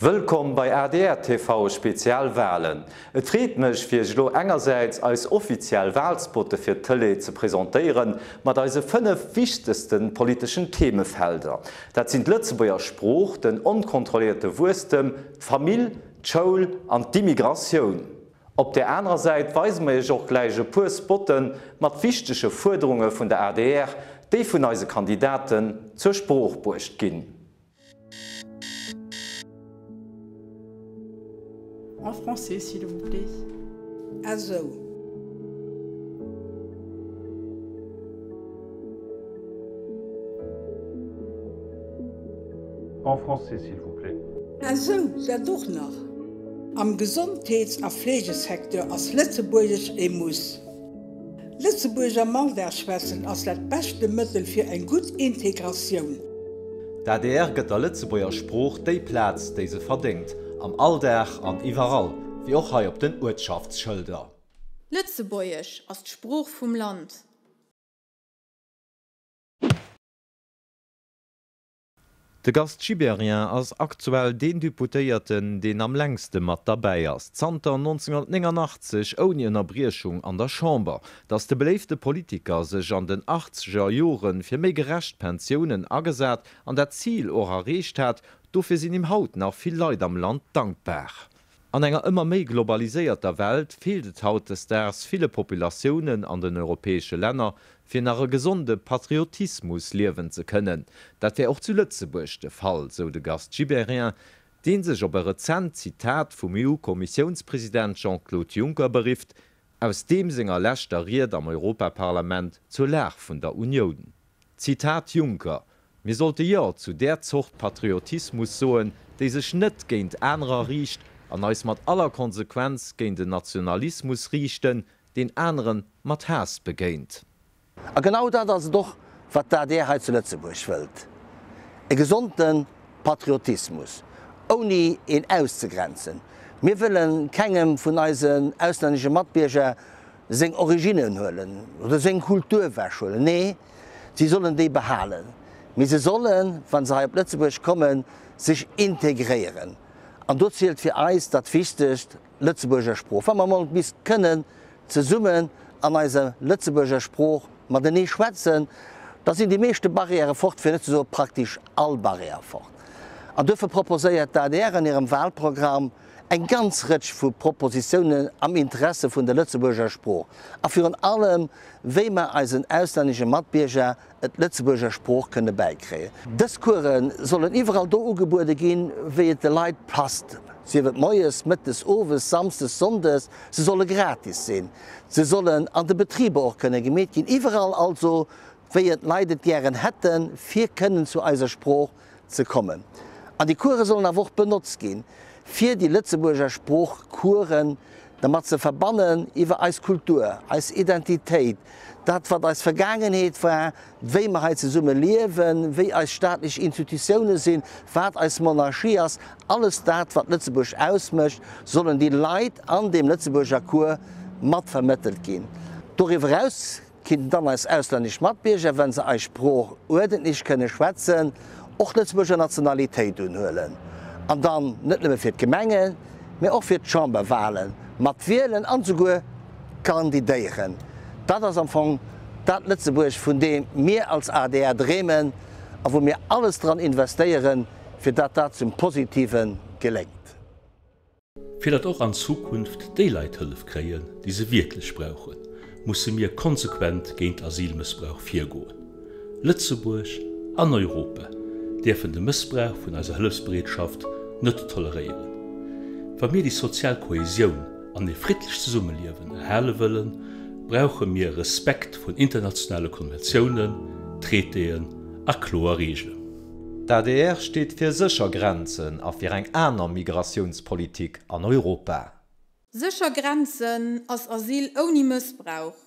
Wëllkomm bei adr TV Spezial Walen. Et freet mech fir iech elo engersäits eis offiziell Walspotte fir d'Tëlee ze presentéieren mat eise 5 wichtegsten politeschen Themefelder. Dat sinn d'Lëtzebuerger Sprooch, den onkontrolléierte Wuesstem, d'Famill, d'Schoul an d'Immigratioun. Op där anerer Säit weise mer iech och gläich e puer Spotte mat wichtege Fuerderunge vun der adr, déi vun eise Kandidaten zur Sprooch bruecht ginn. En français, s'il vous plaît. Esou. En français, s'il vous plaît. Esou, dat och nach. Am Gesondheets a Fleegesecteur ass Lëtzebuergesch e Muss. Lëtzebuergesch am Alldag schwätzen ass dat beschte Mëttel fir eng gutt Integratioun. D'adr gëtt der Lëtzebuerger Sprooch déi Plaz, déi se verdéngt, am Alldag an iwwerall, wéi och hei op den Uertschaftsschëlder. Lëtzebuergesch ass d'Sprooch vum Land. De Gast Gibéryen ass aktuell deen Deputéierten, deen am längste mat derbäi ass, zanter 1989 ouni Ënnerbriechung an der Chamber. Datt de beléifte Politiker sech an den achtzeger Jore fir méi gerecht Pensiounen agesat an dat Zil och erreecht hat, dofir sinn him haut nach vill Leit am Land dankbar. An enger ëmmer méi globaliséierter Welt feelt et hautdesdaags ville Populatiounen an den europäesche Länner, fir nach e gesonde Patriotismus liewen ze kënnen. Dat wär och zu Lëtzebuerg de Fall, sou de Gast Gibéryen, dee sech op e rezent Zitat vum EU-Kommissiounspresident Jean-Claude Juncker berifft, aus deem senger leschter Ried am Europaparlament zur Lag vun der Unioun. Zitat Juncker, Mir sollte Jo zu där Zort Patriotismus soen, déi sech net géint anerer riicht, an eis mat aller Konsequenz géint en Nationalismus riichten, deen anere mat Haass begéint. A genau dat ass et och, wat d'ADR hei zu Lëtzebuerg wëllt, e gesonde Patriotismus, ouni een auszegrenzen. Mir wëlle kengem vun eisen auslännesche Matbierger seng Originnen huelen oder seng Kultur ewechhuelen. Nee, Si sollen déi behalen, mee se sollen, wa se hei op Lëtzebuerg kommen, sech integréieren. An do zielt fir eis dat Wichtegst, d'Lëtzebuerger Sprooch. Wa mer emol misst kënnen zesummen an eiser Lëtzebuerger Sprooch matenee schwätzen, da sinn déi meeschte Barrièrë fort, fir net ze soe praktesch all Barrière fort. An duerfir proposéiert d'ADR an hirem Wahlprogramm eng ganz Rëtsch vu Propositiounen am Interesse vun der Lëtzebuerger Sprooch a virun allem wéi mer eisen auslännesche Matbierger et d'Lëtzebuerger Sprooch kënne bäikréien. Dës Course sollen iwwerall do ugebuede ginn, wéi et de Leit passt, sief et moies, mëttes, owes, samsdes, sonndes. Se solle gratis sinn. Se sollen an de Betriber och kënne gemeet ginn, iwwerall also, wéi et d'Leit et gären hätten, fir kënnen zu eiser Sprooch ze kommen. An déi Course sollen awer och benotzt ginn, fir déi Lëtzebuerger Sproochcoursen dermat ze verbannen, iwwer eis Kultur, eis Identitéit, dat wat eis Vergaangenheet war, wéi mer hei zesumme liewen, wéi eis staatlech Institutioune sinn, wat eis Monarchie ass, alles dat wat Lëtzebuerg ausmécht, sollen déi Leit an deem Lëtzebuerger Cours mat vermëttelt ginn. Doriwwer eraus Kinnten dann eis auslännesch Matbierger, wenn se eis Sprooch uerdentlech kënne schwätzen, och d'Lëtzebuerger Nationalitéit unhuelen an dann net nëmme fir d'Gemengen, mä och fir d'Chamberwahlen mat wielen an esouguer kandidéieren. Dat ass am Fong dat Lëtzebuerg, vun deem mir als adr dreemen a wou mir alles dran investéieren, fir dat dat zum Positive geléngt. Fir datt och an Zukunft déi Leit Hëllef kréien, déi se wierklech brauchen, musse mir konsequent géint Asylmëssbrauch virgoen. Lëtzebuerg an Europa däerfen de Mëssbrauch vun eiser Hëllefsbereetschaft net toleréieren. Wa mir déi sozial Kohesioun an ee friddlecht Zesummeliewen erhale wëllen, brauche mir Respekt vun internationale Konventiounen, Traitéen a kloer Reegelen. D'ADR steet fir sécher Grenzen a fir eng aner Migratiounspolitik an Europa. Sécher Grenzen ass Asyl ouni Mëssbrauch.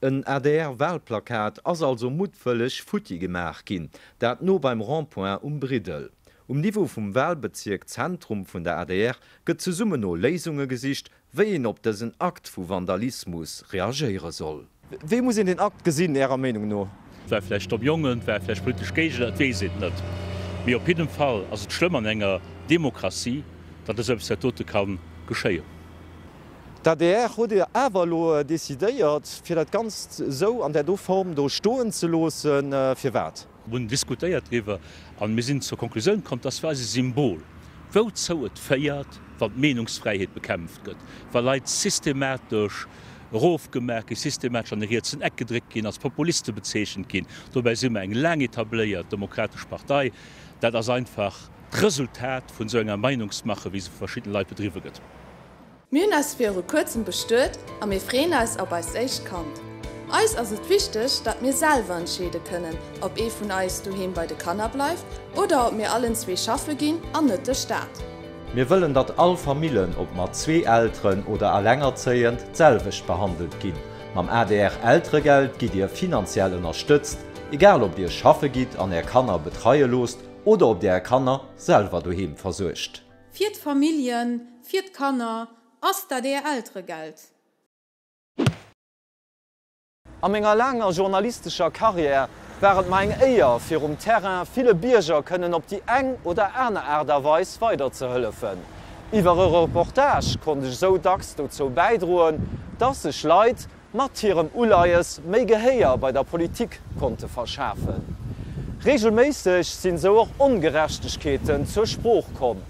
En ADR-Wahlplakat ass also muttwëlleg futti gemaach ginn, dat no beim Rond-point um Briddel. Um Niveau vum Wahlbezierk Zentrum vun der adr gëtt zesummen no Léisunge gesicht, wéi een op dësen Akt vu Vandalismus reagéiere soll. Wéi muss een den Akt gesinn, Ärer Meenung no? Et war vläicht domm Jongen, et war vläicht politesch Géigner, et weess een et net. Mee op jiddem Fall ass et schlëmm an enger Demokratie, datt esou eppes wéi dat dote ka geschéien. D'adr huet awer elo decidéiert, fir dat Ganzt esou an där do Form do stoen ze loossen. Firwat? Mir hunn diskutéiert driwwer a mir sinn zur Konklusioun komm, dass fir eis e Symbol, wouzou et féiert, wann d'Meenungsfräiheet bekämpft gëtt, wa Leit systematesch erofgemaach ginn, systematesch an e rietsen Eck gedréckt ginn, als Populiste bezeechent ginn. Dobäi si mer eng laang etabléiert demokratesch Partei. Dat ass einfach d'Resultat vun esou enger Meinungsmache, wéi se vu verschiddene Leit bedriwwe gëtt. Mir hunn eis viru kuerzem bestuet a mir freeën eis op eist éischt Kand. Eis ass et wichteg, dat mir selwer entscheede kënnen, ob ee vun eis doheem bei de Kanner bleift oder ob mir allen zwee schaffe ginn an net de Staat. Mir wëllen, datt all Famillen, ob mat zwee Elteren oder alengerzéiend, d'selwecht behandelt ginn. Mam ADR-Elteregeld gitt Dir finanziell ënnerstëtzt, egal ob Dir schaffe gitt an Är Kanner betreie loosst oder ob Dir Är Kanner selwer doheem versuergt. Fir d'Familljen, fir d'Kanner ass dat Är Elteregeld. A menger laanger journalistescher Karriär war et mer eng Éier, fir um Terrain ville Bierger kënnen op déi eng oder aner Aart a Weis weiderzehëllefen. Iwwer e Reportage konnt ech esou dacks dozou bäidroen, dass sech Leit mat hirem Uleies méi Gehéier bei der Politik konnte verschafen. Regelméisseg sinn sou och Ongerechtegkeeten zur Sprooch komm.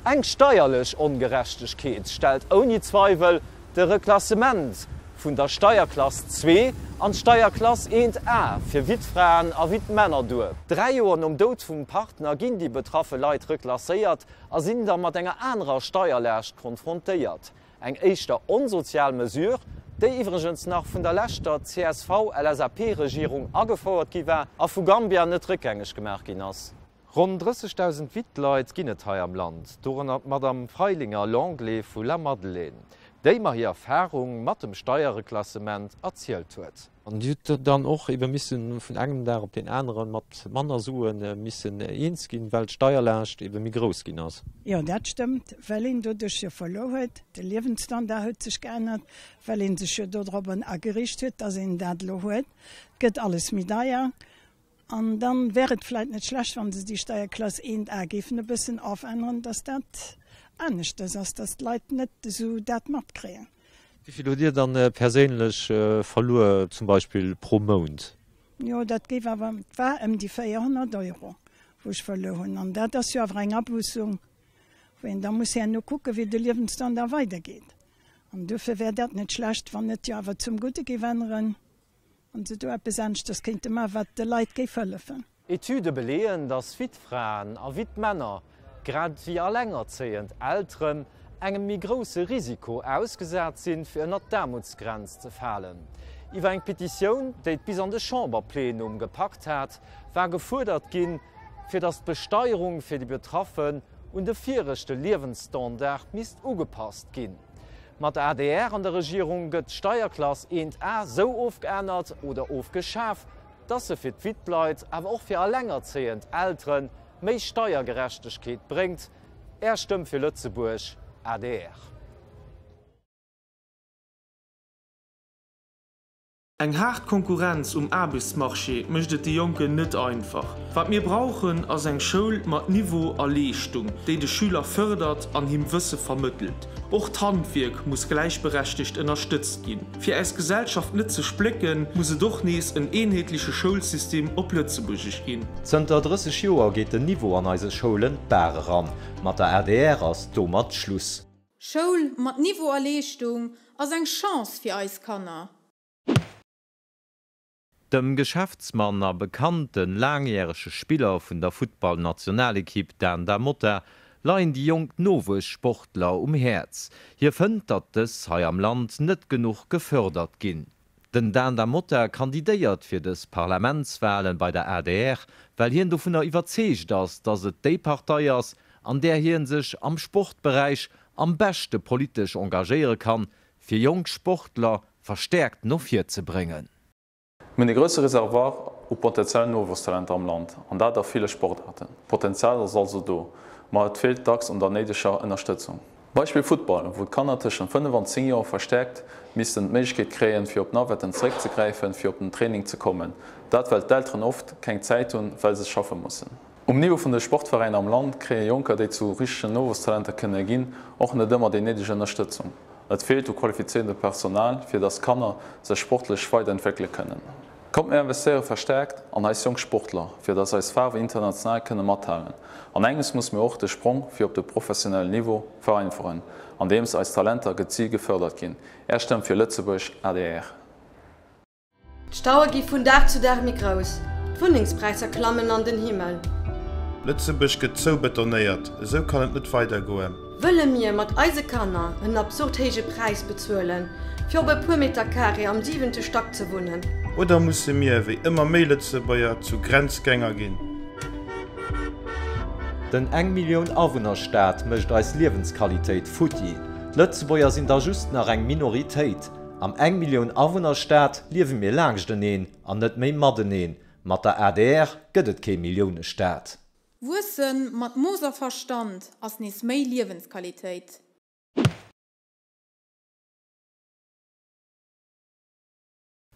Eng steierlech Ongerechtegkeet stellt ouni Zweiwel de Reklassement vun der Steierklass zwee an d'Steierklass eent A fir Wittfraen a Wittmänner duer. Dräi Joer nom Doud vum Partner ginn déi betraffe Leit reklasséiert a sinn da mat enger anerer Steierlaascht konfrontéiert. Eng éischter onsozial Mesure, déi iwwregens nach vun der leschter CSV-LSAP-Regierung agefouert gi war a vu Gambia net réckgängeg gemaach ginn ass. Ronn 30.000 Wittleit ginn et hei am Land, dorënner d'Madame Freilinger-Lenglet vu Lamadelaine, déi mer hir Erfarung mat dem Steierreklassement erzielt huet. An Dir hutt dann och ebe missen vun engem Dag op deen anere mat manner Sue missen eens ginn, well d'Steierlaascht ebe méi grouss ginn ass. Jo, dat stëmmt, well een doduerch jo verluer huet. De Liewensstandard huet sech geännert, well ee sech jo dodrobber ageriicht huet, dass een dat elo huet. Et gëtt alles méi deier. An dann wär et vläit net schlecht, wa se déi Steierklass 1 A géifen e bëssen ofänneren, dass dat aneschters ass, dass d'Leit net esou dat matkréien. Wéi vill hutt Dir dann perséinlech verluer, zum Beispill pro Mount? Jo, dat géif awer, et war ëm déi 400 Euro, wou ech verluer hunn. An dat ass jo awer eng Abuussung, wou een da muss herno kucken, wéi de Liewensstandard weidergeet. An duerfir wär dat net schlecht, wann et jo awer zum Gudde géif änneren. Wann se do eppes aneschters kéinte maachen, wat de Leit géif hëllefen. Etüde beleeën, datt Wittfraen a Wittmänner, grad ewéi allengerzéiend Elteren, engem méi grousse Risiko ausgesat sinn, fir ënnert d'Aarmutsgrenz ze falen. Iwwer eng Petitioun, déi et bis an de Chamberplenum gepackt hat, war gefuerdert ginn, fir datt d'Besteierung fir déi Betraffen un de viregte Liewensstandard misst ugepasst ginn. Mat der adr an der Regierung gëtt d'Steierklass 1 A sou ofgeännert oder ofgeschaf, dass se fir d'Wittleit, awer och fir allengerzéiend Eltere méi Steiergerechtegkeet bréngt. Är Stëmm fir Lëtzebuerg, adr. Eng haart Konkurrenz um Aarbechtsmarché mécht et de Jonken net einfach. Wat mir brauchen, ass eng Schoul mat Niveau a Leeschtung, déi de Schüler fërdert an him Wësse vermëttelt. Och d'Handwierk muss gläichberechtegt ënnerstëtzt ginn. Fir äis Gesellschaft net ze splécken, muss et och nees en eenheetleche Schoulsystem op Lëtzebuergesch ginn. Zënter 30 Joer geet den Niveau an eise Schoulen d'Baach eran. Mat der adr ass domat Schluss. Schoul mat Niveau a Leeschtung ass eng Chance fir eis Kanner. Dem Geschäftsmann a bekannte laangjärege Spiller vun der Futtballnationalekipp Dan Da Motta leien déi jonk Nowuessportler um Häerz. Hie fënnt, datt dës hei am Land net genuch gefërdert ginn. Den Dan Da Motta kandidéiert fir dës Parlamentswalen bei der adr, well hien dovunner iwwerzeegt ass, datt et déi Partei ass, an där hien sech am Sportberäich am beschte politesch engagéiere kann, fir jonk Sportler verstäerkt no vir ze bréngen. Mir hunn e grousse Reservoir u potenziellen Nowuesstalenter am Land, an dat a ville Sportaarten. D'Potenzial ass also do, ma et feelt dacks un der néideger Ënnerstëtzung. Beispill Futtball, wou d'Kanner tëschent 5 an 10 Joer verstäerkt missten d'Méiglechkeet kréien, fir op Navetten zeréckzegräifen, fir op den Training ze kommen. Dat well d'Elteren oft keng Zäit hunn, well se schaffe mussen. Um Niveau vun de Sportveräiner am Land kréie Jonker, déi zu richtegen Nowuesstalenter kënne ginn, och net ëmmer déi néideg Ënnerstëtzung. Et feelt u qualifiziertem Personal, fir datt d'Kanner sech sportlech weiderentwéckele kënnen. Kommt mir investéiere verstärkt an eis jonk Sportler, fir datt eis Faarwen international kënne mathalen. An engems musse mir och de Sprong fir op de professionellen Niveau vereinfachen, andeems eis Talenter geziilt gefërdert ginn. Är Stëmm fir Lëtzebuerg, adr. D'Staue gi vun Dag zu Dag méi grouss, d'Wunnengspräisser klammen an den Himmel. Lëtzebuerg gëtt zoubetonéiert, esou kann et net weidergoen. Wëlle mir mat eise Kanner en absurd héije Präis bezuelen, fir op e puer Meter Carré am siwente Stack ze wunnen? Oder musse mir, wéi ëmmer méi Lëtzebuerger, zu Grenzgänger ginn? Den eng Millioun Awunner-Staat mécht eis Liewensqualitéit futti. D'Lëtzebuerger sinn da just nach eng Minoritéit. Am eng Millioun Awunner Staat liewe mir laangschteneen an net méi mateneen. Mat der adr gëtt et kee Milliounestaat. Wuesse mat Mooss a Verstand ass nees méi Liewensqualitéit.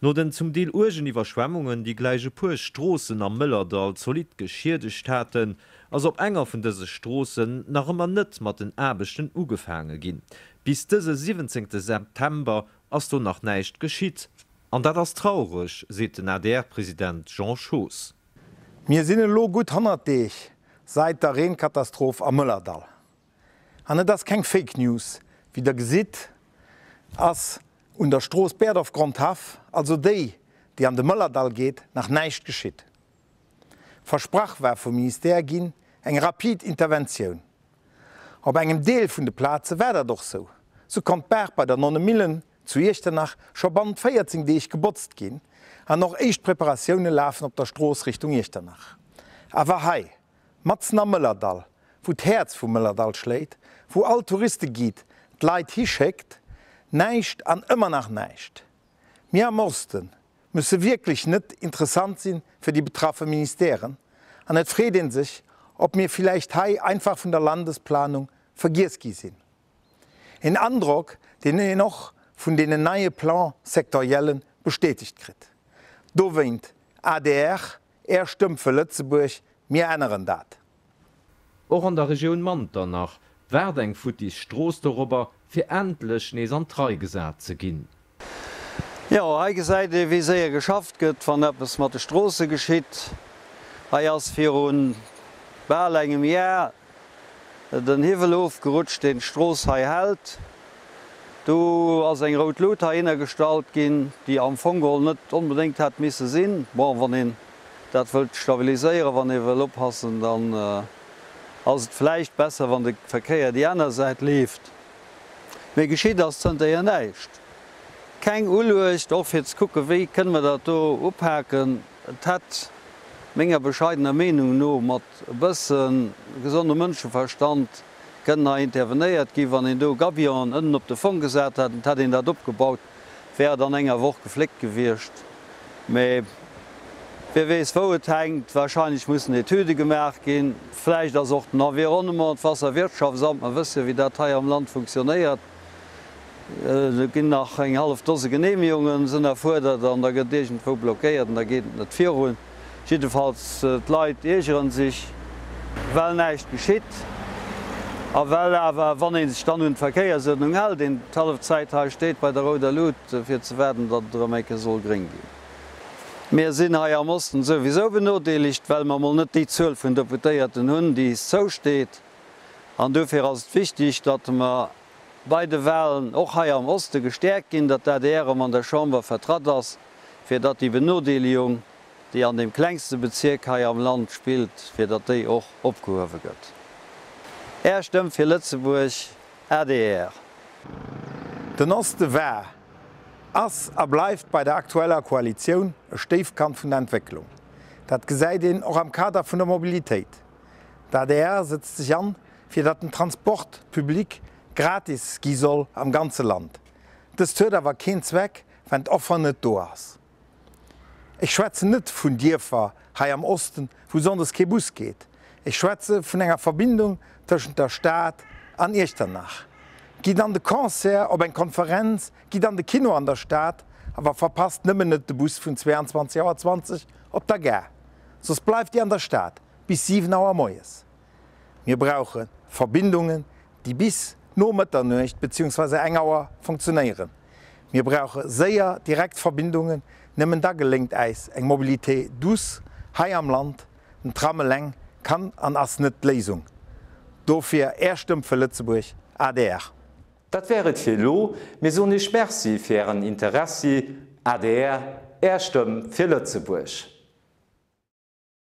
No den zum Deel uergen Iwwerschwemmungen, déi gläich e puer Stroossen am Mëllerdall zolidd geschiedegt haten, ass op enger vun dëse Stroossen nach ëmmer net mat den Aarbechten ugefaange ginn. Bis dëse 17 September ass do nach näischt geschitt. An dat ass traureg, seet den ADR-President Jean Schoos. Mir sinn elo gutt 100 Deeg sait der Reenkatastroph am Mëllerdall. An et ass keng Fake News, wéi der gesitt ass un der Strooss Berdorf-Grondhaff, also déi, déi an de Mëllerdall geet, nach näischt geschitt. Versprach war vum Ministère ginn eng rapid Interventioun. Op engem Deel vun de Plaze war dat och sou. Sou konnt d'Baach bei der Nonnemillen zu Iechternach scho bannent 14 Deeg gebotzt ginn an och éischt Preparatioune lafen op der Strooss Richtung Iechternach. Awer hei, matzen am Mëllerdall, wou d'Häerz vum Mëllerdall schléit, wou all Touristeguide d'Leit hischéckt, näischt an ëmmer nach näischt. Mir am Osten musse wierklech net interessant si fir déi betraffe Ministèren an et freet ee sech, ob mir villäicht hei einfach vun der Landesplanung vergiess gi sinn. Een Androck, deen een och vun deenen neie Plan-sectoriellen bestätegt kritt. Dowéint, adr, Är Stëmm fir Lëtzebuerg, mir änneren dat! Och an der Regioun Manternach waart eng futtis Strooss dorobber, fir endlech nees an d'Rei gesat ze ginn. Jo, hei gesäit ee wéi séier geschafft gëtt, wann eppes mat de Stroosse geschitt. Hei ass viru bal engem Jar den Hiwwel ofgerutscht, deen d'Strooss hei hält. Do ass eng rout Lut heihinner gestallt ginn, déi am Fong geholl net onbedéngt hätt misse sinn. Bon, wann een dat wëllt stabiliséieren, wann ee wëll oppassen, dann ass et vläicht besser, wann de Verkéier déi aner Säit leeft. Mee geschitt ass zënterhier näischt. Keng Uluecht, och fir ze kucken, wéi kënne mer dat do upaken. Et hätt menger bescheidener Meenung no mat e bësse gesondem Mënscheverstand kënnen hei intervenéiert ginn. Wann een do Gabionen ënnen op de Fong gesat hätt an et hätt een dat opgebaut, wär et an enger Woch gefléckt gewiescht. Mee wie weess, wou et hänkt. Wahrscheinlech mussen Etüde gemaach ginn. Vläicht ass och den Environnement, d'Wasserwirtschaftsamt, mer wësse jo, wéi dat hei am Land funktionéiert, do ginn nach eng hallef Dose Genehmigungen sinn erfuerdert an da gëtt iergendwou blockéiert an da geet et net virun. Jiddefalls, d'Leit iergere sech, well näischt geschitt a well awer, wann ee sech dann un d'Verkéiersuerdnung hält, een d'hallef Zäit hei steet bei der rouder Lut, fir ze waarden, datt et erëm eng Kéier soll gréng ginn. Mir sinn hei am Osten souwisou benodeelegt, well mer emol net déi Zuel vun Deputéierten hunn, déi is zousteet. An dofir ass et wichtig, datt mer bei de Wahlen och hei am Oste gestäerkt ginn, datt d'ADR erëm an der Chamber vertratt ass, fir datt déi Benodeelegung, déi an deem klengste Bezierk hei am Land spillt, fir datt déi och opgehuewe gëtt. Är Stëmm fir Lëtzebuerg, adr. Den Oste war, ass a bleift bei der aktueller Koalitioun e Stéifkand vun der Entwécklung. Dat gesäit een och am Kader vun der Mobilitéit. D'adr sëtzt sech an, fir datt den Transport public gratis gi soll am ganze Land. Dëst huet awer keen Zweck, wenn d'Offer net do ass. Ech schwätzen net vun Dierfer hei am Osten, wou sonndes kee Bus geet. Ech schwätze vun enger Verbindung tëschent der Stad an Iechternach. Gitt an de Concert, op eng Konferenz, gitt an de Kino an der Stad, awer verpasst nëmmen net de Bus vun 22 Auer 20 op der Gare. Soss bleift Dir an der Stad. bis 7 Auer moies. Mir brauche Verbindungen, déi bis no Mëtternuecht beziehungsweise eng Auer funktionéieren. Mir brauche séier, direkt Verbindungen. Nëmmen da geléngt äis eng Mobilité douce hei am Land. Den Tram eleng kann an ass net d'Léisung. Dofir Är Stëmm fir Lëtzebuerg, adr. Dat wär et fir elo. Mir soen Iech Merci fir Ären Interessi. Adr, Är Stëmm fir Lëtzebuerg.